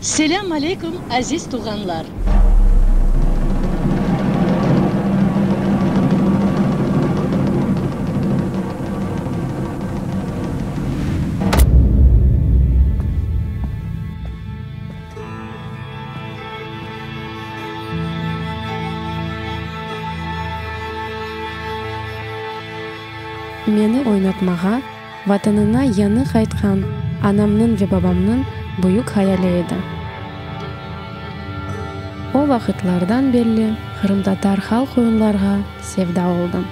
Selâm aleyküm, aziz tuvğanlar! Meni oynatmağa Vatanına yañı qaytqan anamnıñ ve babamnıñ büyük hayali edi. O vaqıtlardan berli qırımtatar halq oyunlarğa sevda oldım.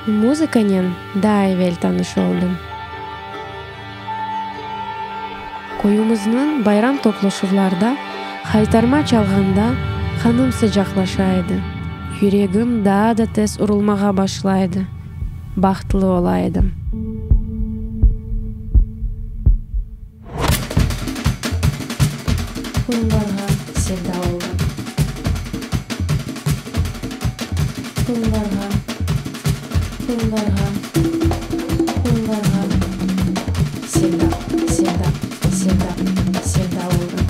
Muzıkanen daa evel tanış oldım. Köyümizniñ bayram toplaşuvlarda haytarma çalğanda qanım sıcaqlaşa edi, yüregim daa da tez urulmağa başlay edi, bahtlı ola edim. Oyunlarğa sevda oldım. Oyunlarğa, oyunlarğa, oyunlarğa sevda, sevda, sevda, sevda oldım.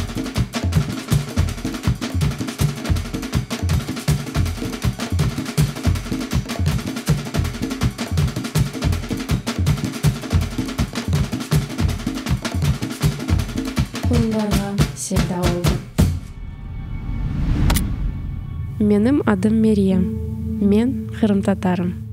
Oyunlarğa sevda oldım. Menim adım Meryem. Men qırımtatarım.